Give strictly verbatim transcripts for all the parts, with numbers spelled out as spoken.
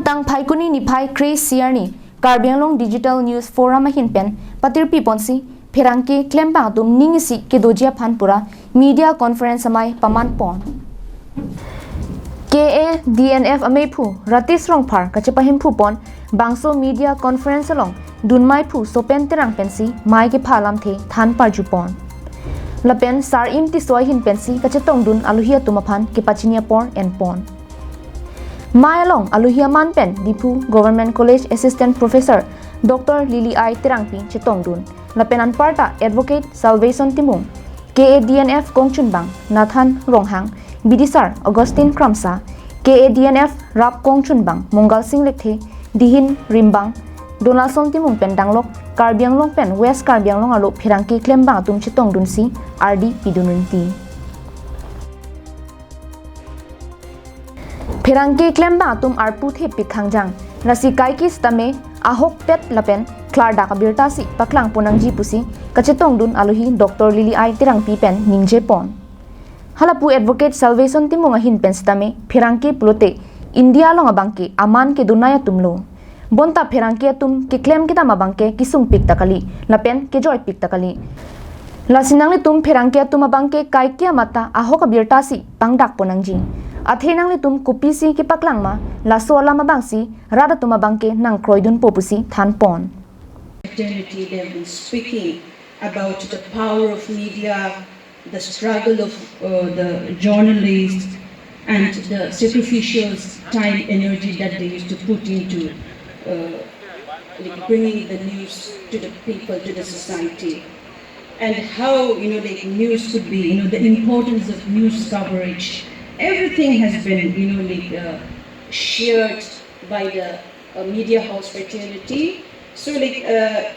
Tang Phaikuni niphai kre-isi arni Karbi Anglong Digital News Forum ahin pen patirpi ponsi pherangke klembang atum ning isi kedoji aphan pura media conference amei paman pon. K A D N F ameiphu Ratis Rongphar kachepahemphu pon bangso media conference along dunmeiphu Sopen Terang pensi mei kepha alamthe than parju pon. Lapen Sar-im Tisso ahin pensi kachetongdun alohi atum aphan kepachini apor en pon. Mei along alohi aman pen Diphu Government College Assistant Professor Doctor Lily I Terangpi chetongdun. Lapen anparta Advocate Salvation Timung, K A D N F kongchunbang Nathan Ronghang, bidisar Augustine Kramsa, K A D N F rap kongchunbang Mongal Sing Lekthe, dihin rimbang Donaldson Timung pen danglok Karbi Anglong pen West Karbi Anglong arlo pherangke klembang atum chetongdunsi ardi pidun rinti. Pherangke klembang atum arpu thepik khangjang, lasi kaike sitame ahokpet lapen klardak abirta si paklang pon nangji pusi kachetongdun alohi Doctor Lily I Terangpi pen ningje pon. Halapu Advocate Salvation Timung ahin pen sitame pherangke pulote India along abangke aman kedunai atum lo. Bonta pherangke atum keklem kedam abangke kesungpik ta kali, lapen kejoipik ta kali. Lasi nanglitum pherangke atum abangke kaike amat ta ahok abirta si pangdak pon nangji. Athe nanglitum kopisi kepaklang ma, laso alam abangsi rat atum abangke nangkroidunpo pusi than pon. Fraternity, they have been speaking about the power of media, the struggle of uh, the journalists, and the sacrificial time, energy that they used to put into uh, like bringing the news to the people, to the society, and how, you know, like, news could be, you know, the importance of news coverage. Everything has been, you know, like uh, shared by the uh, media house fraternity. So, like uh,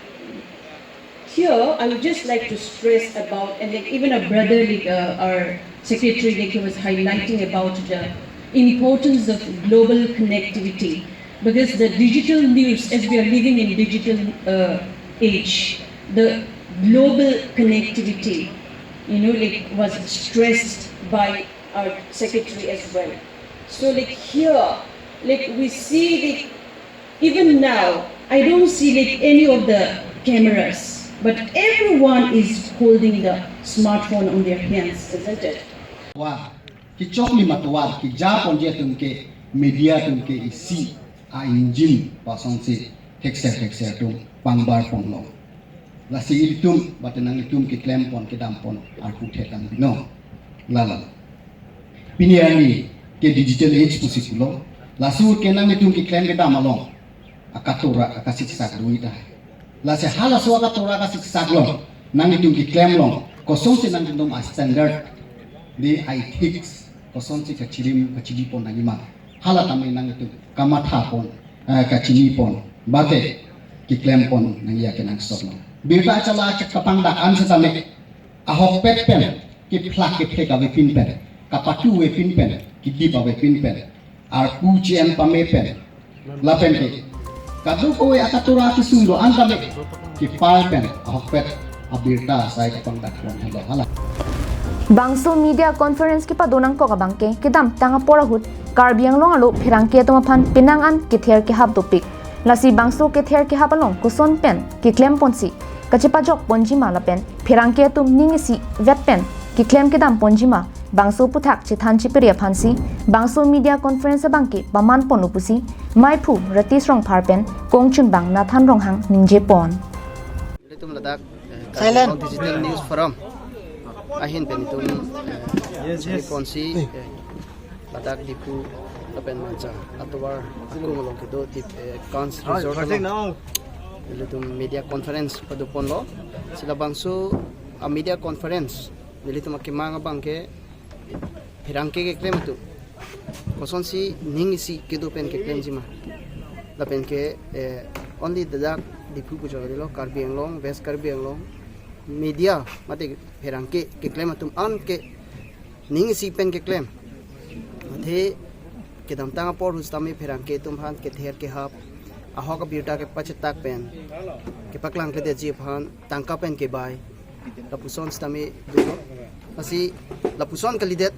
here, I would just like to stress about, and like even a brother, like uh, our secretary, like he was highlighting about the importance of global connectivity, because the digital news, as we are living in digital uh, age, the global connectivity, you know, like was stressed by our secretary as well. So, like here, like we see, like even now, I don't see like any of the cameras, but everyone is holding the smartphone on their hands, isn't it? Wa, kechok ni matuar, keja ponji atum ke media atum ke isi a engine pasonsi thekser thekser atum pangbar ponlo. Lasi ilitum, bate nanglitum keklem pon kedam pon arpu thek ang bino. Lala. Pini arni ke digital age pusi pulo. Laso ke nanglitum keklem kedam along akatora akasiksak dui ta. Lasi halaso akatora akasiksak along nanglitum keklem along kosonsi nanglitum a standard di ethics kosonsi kachirim kachidi pon nangjima. Hala tame nanglitum kamatha pon, eh, kachini pon, bate keklem pon nangji akenangsot lo. Birta achala chak kapangdak an setame ahokpet pen, kephlak kephlek avepin pen, kapatu avepin pen, kedip avepin pen, arpu chi-en pame pen, lapen ke kadokave akatora kesung do-an tame kepar pen ahokpet abirta asai kapangdak pon helo hala. Bangso media conference kepado nangkok abangke kedamtang apor ahut Karbi Anglong arlo pherangke atum aphan penang an kether kehap dopik. Lasi bangso kether kehap along koson pen keklem ponsi kachepajok ponjima lapen pherangke atum ning isi vet pen keklem kedam ponjima, bangso aphuthak chethan chepere aphansi bangso media conference abangke paman ponlo pusi meiphu Ratis Rongphar pen kongchunbang Nathan Ronghang ningje pon. Ilitum ladak eh, Silent. Digital News Forum ahin pen itum eh, yes, yes. Ponsi eh, ladak Diphu lapen Mancha atovar akung along kedo Dip eh, Kans Resort along ilitum media conference pado ponlo. Si labangso a media conference ilitum akemang abangke pherangke keklem atum kosonsi ning isi kedo pen keklemjima. Lapen ke eh, only ladak Diphu pu jagah lo, Karbi Anglong, West Karbi Anglong media mate pherangke keklem atum an ke ning isi pen keklem. Athe kedamtang apor ahut setame pherangke atum aphan kether kehap, ahok abirta kepachetak pen kepaklang kledetji aphan tangka pen kebai, Lapuson sitame dolo. Lasi lapuson kalidet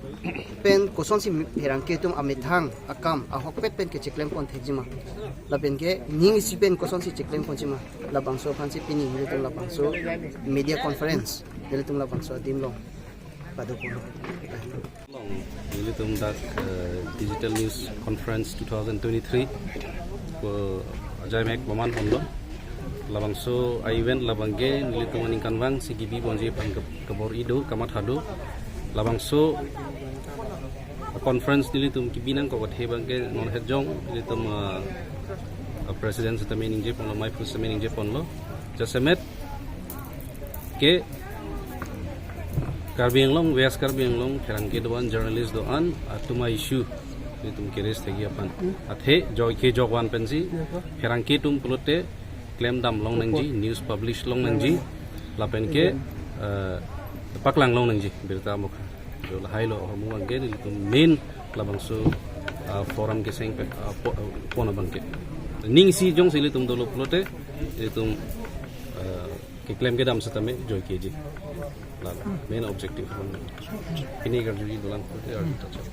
pen kosonsi pherangke atum amethang akam ahokpet pen kecheklem pon thekjima. Lapen ke ning isi pen kosonsi cheklem ponjima. Labangso aphansi pini nelitum labangso media conference nelitum labangso adim along pado pon. Along, nelitum dak, eh, Digital News Conference two thousand twenty-three ko ajai mek paman ponlo. Labangso a-event labang ke nelitum aningkanvang si kebi ponji aphan ke-, kebor-i do, kamatha do. Labangso conference nelitum kebi nangkok athe abang ke non het jong nelitum, eh, president sitame ningje ponlo, maiphu sitame ningje ponlo. Jasemet ke Karbi Anglong, West Karbi Anglong, pherangke do-an, journalist do-an, atum a-issue nelitum ke-raise thekji aphan. Athe joike jokvan pensi pherangke atum pulote klemdam long nangji, news publish long nangji, lapen ke, eh, paklang long nangji, birta mokha. Jo lahai lo ahormu abang ke nelitum main labangso, ah, forum keseng pe, ah, po-, ah, pon abang ke. Ning isi jongsi ilitum dolo pulote, ilitum, ah, keklem kedam sitame joikeji. Lalo, main objective abang. Pini karjuji dolang pulote arju tachak.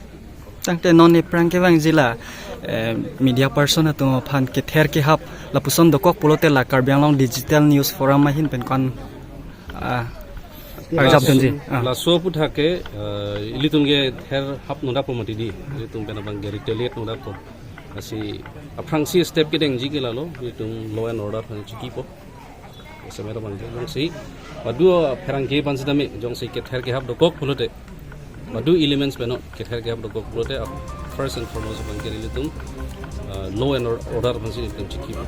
Tangte non ephrang kevangji la, eh, media person atum aphan kether kehap lapuson dokok pulote la Karbi Anglong Digital News Forum ahin pen ko-an, ah, arjap dunji. Ah. Laso aputhak ke, eh, ilitum kether hap nodap po mati di. Ilitum pen abang ke retaliate nodap po. Lasi aphrangsi step kedengji ke lalo, ilitum law and order aphan chiki po. Jasemet abang ke jongsi badu pherangke aphan sitame jongsi kether kehap dokok pulote, badu elements pen non kether kehap dokok pulote, ah, first and foremost abang ke ilitum, ah, law and or-, order aphansi ilitum chiki po.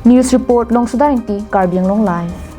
News report, Longsodar Ingti, Karbi Anglong Live.